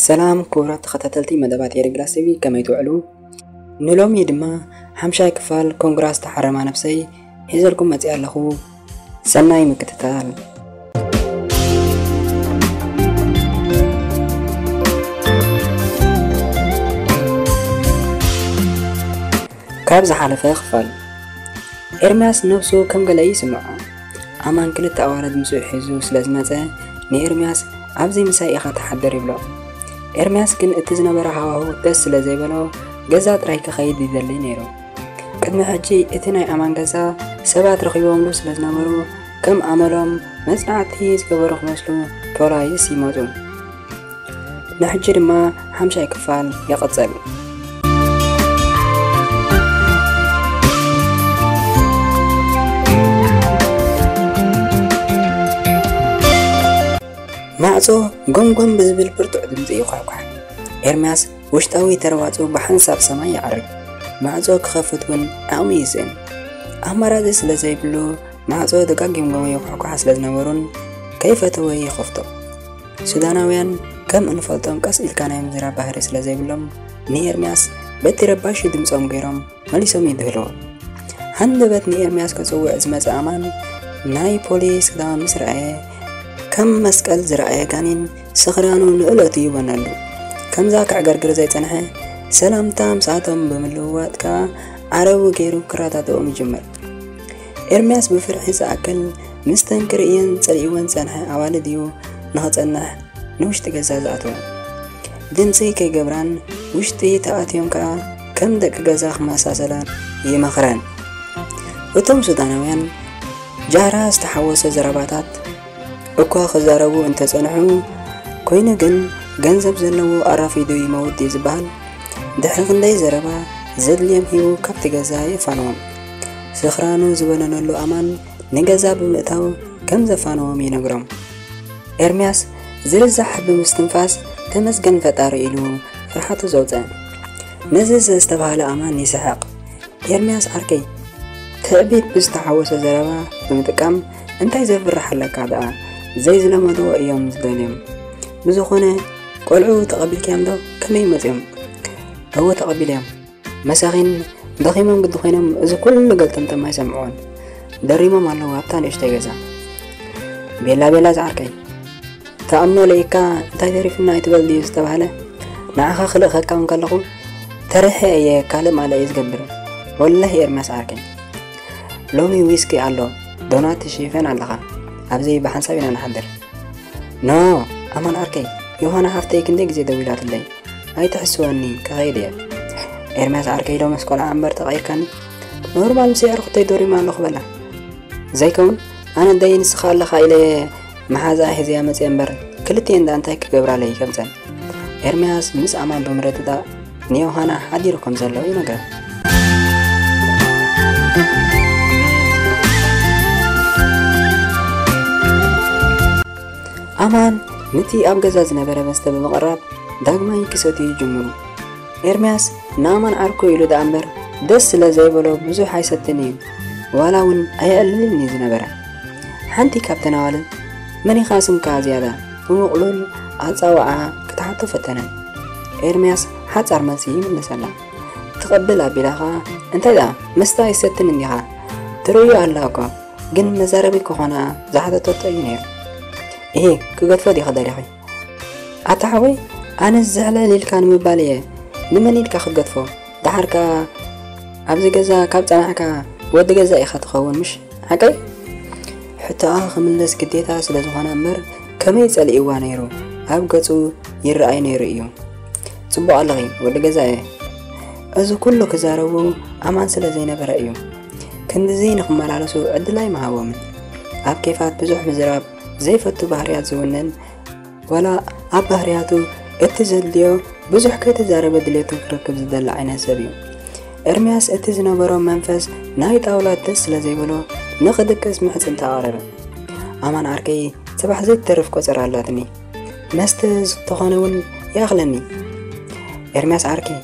ሰላም ክቡራት ተኸታተልቲ መደባት ኤሪ ግላስ ቲቪ፣ ከመይ ትውዕሉ? ንሎሚ ድማ ሓምሻይ ክፋል ኮንግራ ዝተሓረማ ነብሰይ ሒዘልኩም መጺኣ ኣለኹ። ሰናይ ምክትታል። ካብ ዝሓለፈ ክፋል፣ ኤርምያስ ነብሱ ከም ገለ ይስምዖ። ኣማን ክልተ ኣዋልድ ምስኡ ሒዙ ስለ ዝመጸ፣ ንኤርምያስ፣ "ኣብዚ ምሳይ ኢኻ ትሓድር?" ይብሎ። ኤርምያስ ግን እቲ ዝነበረ ሃዋህው ደስ ስለ ዘይበሎ፣ ገዛ ጥራይ ክኸይድ ይደሊ ነይሩ። ቅድሚ ሕጂ እቲ ናይ ኣማን ገዛ ሰባት ረኺቦምሉ ስለ ዝነበሩ፣ ከም ኣመሎም መጽናዕቲ ዝገበሩ ክመስሉ ፖላይስ ይመጹ። ንሕጂ ድማ ሓምሻይ ክፋል ይቕጽል። ማዕጾ ጎምጎም ብዝብል ብርቱዕ ድምጺ ይኳሕኳሕ። ኤርምያስ ውሽጣዊ ተረዋጹ ብሓንሳብ ሰማይ ይዓርግ። ማዕጾ ክኸፍት እውን ዓቕሚ ይስእን። ኣማራጺ ስለ ዘይብሉ፣ ማዕጾ ደጋጊሙ ይኳሕኳሓ ስለ ዝነበሩን፣ ከይፈተወ ይኸፍቶ። ሱዳናውያን ከም እንፈልጦም ቀስ ኢልካ ናይ ምዝራብ ባህሪ ስለ ዘይብሎም፣ ንኤርምያስ በቲ ረባሺ ድምጾም ገይሮም መሊሶም ይድህልዎ። ሃንደበት ንኤርምያስ ክጽውዕ ዝመጸ ኣማን ናይ ፖሊስ ክዳን ምስ ረኣየ፣ ከም መስቀል ዝረኣየ ጋኔን ስኽራኑ ንእለቱ ይበነሉ። ከምዛ ከዕገርግር ዘይጸንሐ፣ ሰላምታ ምስኣቶም ብምልውዋጥ ከኣ ዓረቡ ገይሩ ክረዳድኦም ይጅምር። ኤርምያስ ብፍርሒ ዝኣክል ምስተን ክርእየን ጸሊእወን ዝጸንሐ ኣዋልድ እዩ ንኽጸንሕ ንውሽጢ ገዛ ዝኣትወን። ድምጺ ከይገብራን ውሽጢ ተኣትዮም ከኣ ከም ደቂ ገዛ ክመሳሰላን ይመኽረን። እቶም ሱዳናውያን ጃህራ ዝተሓወሰ ዘረባታት እኳ ክዛረቡ እንተጸንሑ፣ ኮይኑ ግን ገንዘብ ዘለዎ ኣራፊዱ ይመውት እዩ ዝበሃል። ድሕሪ ክንደይ ዘረባ ዘድልዮም ሂቡ ካብቲ ገዛ የፋንዎም። ስኽራኑ ዝበነነሉ ኣማን ንገዛ ብምእታው ከም ዘፋነዎም ይነግሮም። ኤርምያስ ዝርዛሕ ብምስትንፋስ "ተመስገን ፈጣሪ" ኢሉ ፍርሓቱ ዘውፀ። ነዚ ዘስተብሃለ ኣማን ይስሕቕ። "ኤርምያስ ዓርከይ፣ ትዕቢት ብዝተሓወሶ ዘረባ ብምጥቃም እንታይ ዘፍርሕ ኣለካ ደኣ? ዘይዝለመድዎ እዮም ዝደልዮም። ብዝኾነ ቆልዑ ተቐቢልክያም ዶ? ከመይ መፅዮም?" "እወ ተቐቢለዮም። መሳኺን ደኺሞም ግዲ ኮይኖም እዚ ኩሉ ገልጠምጠም ኣይሰምዕዎን። ደሪሞም ኣለዉ ኣብታ ንእሽተይ ገዛ። ቤላ ቤላ ዝዓርከይ፣ ተኣምኖ ለኢካ እንታይ ተሪፉና ኣይትበል ድዩ ዝተባህለ? ንዓኻ ክልእኸካ እውን ከለኹ ተሪሐ እየ ካልእ ማልእ እየ ዝገብር። ወላሂ ኤርምያስ ዓርከይ፣ ሎሚ ዊስኪ ኣሎ፣ ዶናት ትሽፈን ኣለኻ። ኣብዚ ብሓንሳብ ኢና ንሓድር። ኖ፣ ኣማን ዓርከይ፣ ዮሃና ሓፍተይ ክንደይ ግዜ ደዊላትለይ። ኣይትሕስወኒ፣ ክኸይድ እየ። ኤርምያስ ዓርከይ፣ ሎምስ ቆልዓ እምበር ተቐይርካኒ። ኖርማል፣ ምስ የዕርኹተይ ዶሪመ ኣለኹ በላ። ዘይከውን፣ ኣነ ደይ ንስኻ ኣለኻ ኢለ መሓዛኣ ሒዘያ መፅየ እምበር፣ ክልቲኤን ደኣ እንታይ ክገብራለይ ከምፀን። ኤርምያስ ምስ ኣማን ብምርድዳእ ንዮሃና ሓዲሩ ከም ዘሎ ይነግራ። ኣማን ነቲ ኣብ ገዛ ዝነበረ መስተ ብምቕራብ ዳግማይ ክሰትዩ ይጅምሩ። ኤርምያስ ንኣማን ዓርኩ ኢሉ ደኣ እምበር ደስ ስለ ዘይበሎ ብዙሕ ኣይሰትን እዩ፣ ዋላ እውን ኣየዕልልን እዩ ዝነበረ። ሓንቲ ካብተን ኣዋልድ "መን ኢኻ ስምካ ዝያዳ?" ብምቕሉል ኣጻውዓ ክትሓቶ ፈተነ። ኤርምያስ ሓጻር መልሲ ይምለሰላ። ትቐብል ኣቢላ ኸኣ "እንታይ ደኣ መስተ ኣይሰትን እንዲኻ? ትርእዮ ኣላ እኮ፣ ግን መዛረቢ ክኾና ዝሓተተቶ እዩ ነይሩ። እሂ፣ ክገድፎ ዲኺ ደሊኺ?" "ኣታ ሓወይ፣ ኣነስ ዝሕለል ኢልካ ንምባል እየ። ንመን ኢልካ ክትገድፎ? ደሓር ከኣ ኣብዚ ገዛ ካብ ጸናሕካ ወዲ ገዛ ኢኻ ትኸውን፣ ምሽ ሓቀይ?" ሕቶኣ ክምልስ ግዴታ ስለ ዝኾነ እምበር፣ ከመይ ጸሊእዋ ነይሩ፣ ኣብ ገጹ ይረኣይ ነይሩ እዩ። "ጽቡቕ ኣለኺ፣ ወዲ ገዛ እየ። እዚ ኩሉ ክዛረቡ ኣማን ስለ ዘይነበረ እዩ። ክንድዚ ንኽመላለሱ ዕድል ኣይምሃቦምን። ኣብ ኬፋት ብዙሕ ምዝራብ ዘይፈቱ ባህርያት ዝውንን፣ ዋላ ኣብ ባህርያቱ እቲ ዘድልዮ ብዙሕ ከይተዛረበ ድሌቱ ክረክብ ዝደሊ ዓይነት ሰብ እዩ። ኤርምያስ እቲ ዝነበሮ መንፈስ ናይ ጣውላ ደስ ስለ ዘይበሎ ንኽድቅስ ምሕጽንታ ኣቕረበ። ኣማን ዓርከይ፣ ጽባሕ ዘይትተርፍ ቆጸራ ኣላትኒ። መስተ ዝተኾነ እውን ይኣኽለኒ። ኤርምያስ ዓርከይ፣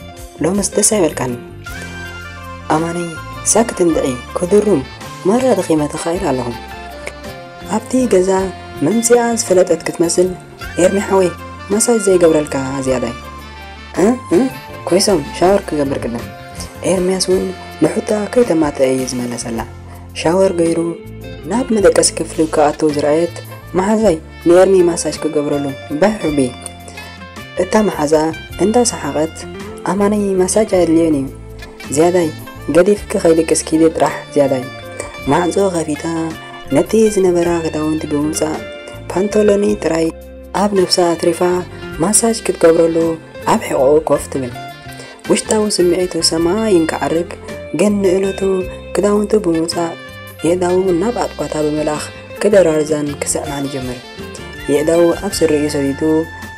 ሎምስ ደስ ኣይበልካን። ኣማነይ፣ ሳክት እንድዒ፣ ክድሩም፣ ማራ ደኺመ ተኻኢለ ኣለኹ። ኣብቲ ገዛ መምጽኣ ዝፈለጠት ክትመስል፣ ኤርሚ ሓወይ፣ ማሳጅ ዘይገብረልካ ዝያዳይ? እ? እ? ኮይሶም፣ ሻወር ክገብር ቅድም። ኤርምያስ እውን ንሕቶኣ ከይተማትአ እዩ ዝመለሰላ። ሻወር ገይሩ ናብ መደቀሲ ክፍሊ ክኣቱ ዝረኣየት መሓዛይ ንኤርሚ ማሳጅ ክገብረሉ ባህ ሕቢ። እታ መሓዛ እንዳሰሓቐት፣ ኣማነይ ማሳጅ ኣድልዮን እዩ ዝያዳይ፣ ገዲፍኪ ከይድቅስ ኪዲ ጥራሕ ዝያዳይ። ማዕጾ ከፊታ ነቲ ዝነበራ ክዳውንቲ ብምውጻእ ፓንቶሎኒ ጥራይ ኣብ ነብሳ ኣትሪፋ ማሳጅ ክትገብረሉ ኣብ ሕቖኡ ኮፍ ትብል። ውሽጣዊ ስምዒቱ ሰማይ እንክዓርግ ግን ንእለቱ ክዳውንቱ ብምውጻእ የእዳዉ ናብ ኣጥቋታ ብምልኣኽ ክደራርዛን ክስዕማን ይጀምር። የእዳዉ ኣብ ስሪኡ ሰዲዱ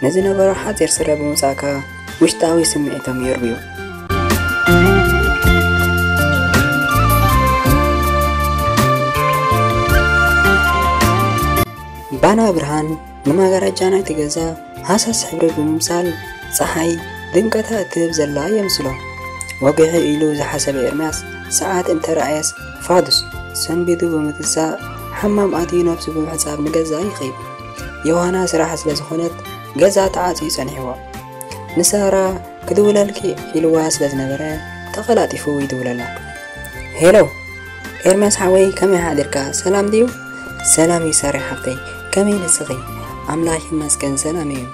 ንዝነበሮ ሓጺር ስረ ብምውጻእ ከኣ ውሽጣዊ ስምዒቶም የርብዩ። ባና ብርሃን ንመጋረጃ ናይቲ ገዛ ሃሳስ ሕብሪ ብምምሳል፣ ጸሓይ ድምቀታ እትህብ ዘላ የምስሎ። ወግዒ ኢሉ ዝሓሰበ ኤርምያስ፣ ሰዓት እንተረኣየስ ፋዱስ ሰንቢዱ ብምትሳእ፣ ሓማም ኣትዩ ነብሱ ብምሕጻብ ንገዛ ይኸይድ። ዮሃና ስራሕ ስለ ዝኾነት፣ ገዛ ተዓጽዩ ጸኒሕዎ። ንሳራ ክድውለልኪ ኢልዋ ስለ ዝነበረ፣ ተቐላጢፉ ይድውለላ። ሄሎ፣ ኤርምያስ ሓወይ፣ ከመይ ሓዲርካ? ሰላም ድዩ? ሰላም እዩ ሳሪ ሓፍተይ፣ ከመይ ንስኺ? ኣምላኽ ይመስገን ሰላም እዩ።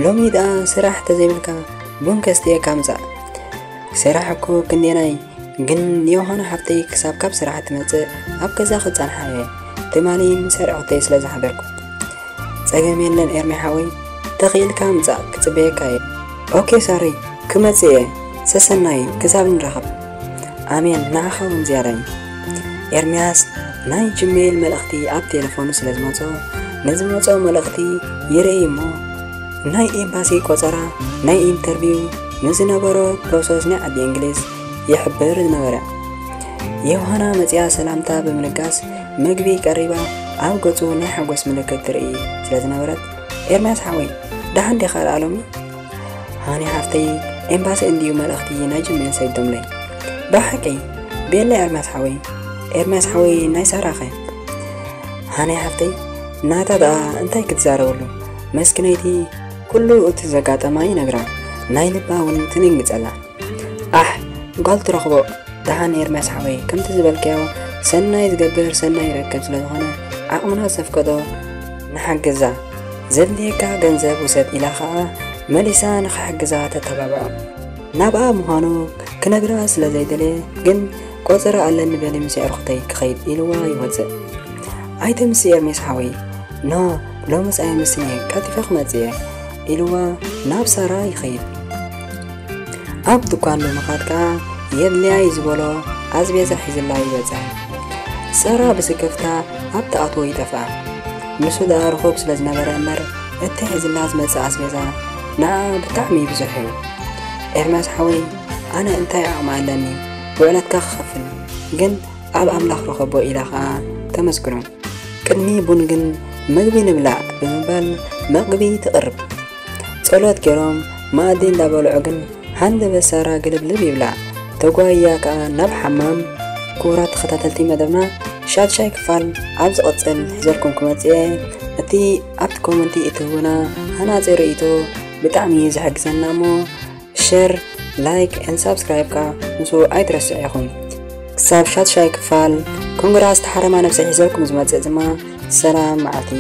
ሎሚ ደኣ ስራሕ ተዘይብልካ ቡን ከስትየካ ምጻእ። ስራሕ እኮ ክንደየናይ፣ ግን ዮሃና ሓፍተይ ክሳብ ካብ ስራሕ ትመጽእ ኣብ ገዛ ክጸንሓ እየ። ትማሊ ምስ ኣርዑተይ ስለ ዝሓደርኩ። ጸገም የለን ኤርሚ ሓወይ፣ ተኽኢልካ ምጻእ ክጽበየካ እየ። ኦኬ ሳሪ፣ ክመጽእ እየ። ሰሰናዩ ክሳብ ንራኸብ። ኣሜን፣ ንዓኻ እውን ዝያዳ እዩ። ኤርምያስ ናይ ጂሜይል መልእኽቲ ኣብ ቴሌፎኑ ስለ ዝመጾ፣ ንዝመጾ መልእኽቲ ይርኢ እሞ፣ ናይ ኤምባሲ ቆጸራ፣ ናይ ኢንተርቪው፣ ንዝነበሮ ፕሮሰስ ናይ ዓዲ እንግሊዝ ይሕብር ዝነበረ። ዮሃና መጺኣ ሰላምታ ብምልጋስ መግቢ ቀሪባ ኣብ ገጹ ናይ ሓጎስ ምልክት ትርኢ ስለ ዝነበረት፣ ኤርምያስ ሓወይ፣ ደሓን ዲኻ ደኣ ሎሚ? ሃኒ ሓፍተይ፣ ኤምባሲ እንድዩ መልእኽቲ ናይ ጅሜል ሰዲዶምለይ። ብሓቂ? ቤላ ኤርምያስ ሓወይ፣ ኤርምያስ ሓወይ ናይ ሳራኸ? ሃኒ ሓፍተይ፣ ናታ ደኣ እንታይ ክትዛረበሉ? መስኪነይቲ ኩሉ እቲ ዘጋጠማ ይነግራ፣ ናይ ልባ እውን ትድንግጸላ። ኣሕ፣ ጓል ትረኽቦ። ደሓን ኤርምያስ ሓወይ፣ ከምቲ ዝበልካዮ ሰናይ ዝገብር ሰናይ ይረክብ ስለ ዝኾነ፣ ዓቕምና ዘፍቀዶ ንሓግዛ። ዘድልየካ ገንዘብ ውሰድ ኢላ ኸኣ መሊሳ ንኽሕግዛ ተተባብዖ። ናብኣ ምዃኑ ክነግራ ስለ ዘይደለየ ግን፣ ቆጸራ ኣለኒ በሊ ምስ ኣዕሩኽተይ ክኸይድ ኢልዋ ይወጽእ። ኣይተምሲ ኤርምያስ ሓወይ፣ ኖ፣ ሎምስ ኣየምስን እየ፣ ቀልጢፈ ክመጽእ እየ ኢልዋ ናብ ሳራ ይኸይድ። ኣብ ድኳን ብምኻድ ከኣ የድልያ እዩ ዝበሎ ኣስቤዛ ሒዝላ ይበጽሕ። ሳራ ብስክፍታ ኣብ ትኣትዎ ይጠፍኣ። ንሱ ደኣ ርኹብ ስለ ዝነበረ እምበር፣ እቲ ሒዝላ ዝመጽእ ኣስቤዛ ንዓኣ ብጣዕሚ ብዙሕ እዩ። ኤርምያስ ሓወይ፣ ኣነ እንታይ ዓቕሚ ኣለኒ ውዕለትካ ክኸፍል? ግን ኣብ ኣምላኽ ርኸቦ ኢላ ኸኣ ተመስግኖ። ቅድሚ ቡን ግን ምግቢ ንብላዕ ብምባል መግቢ ትቕርብ። ጸሎት ገይሮም መኣዲ እንዳበልዑ ግን ሃንደበት ሳራ ግልብልብ ይብላ። ተጓይያ ከኣ ናብ ሓማም። ክቡራት ተኸታተልቲ መደብና፣ ሻድሻይ ክፋል ኣብ ዝቕጽል ሒዘልኩም ክመጽእ እየ። እቲ ኣብቲ ኮመንቲ እትህቡና ሃናጺ ርእይቶ ብጣዕሚ እዩ ዝሕግዘና እሞ፣ ሸር፣ ላይክ ኤንድ ሳብስክራይብ ከኣ ምስኡ ኣይትረስዑ ኢኹም። ክሳብ ሻድሻይ ክፋል ኮንግራ ዝተሓረማ ነብሰይ ሒዘልኩም ዝመጽእ ድማ ሰላም መዓልቲ።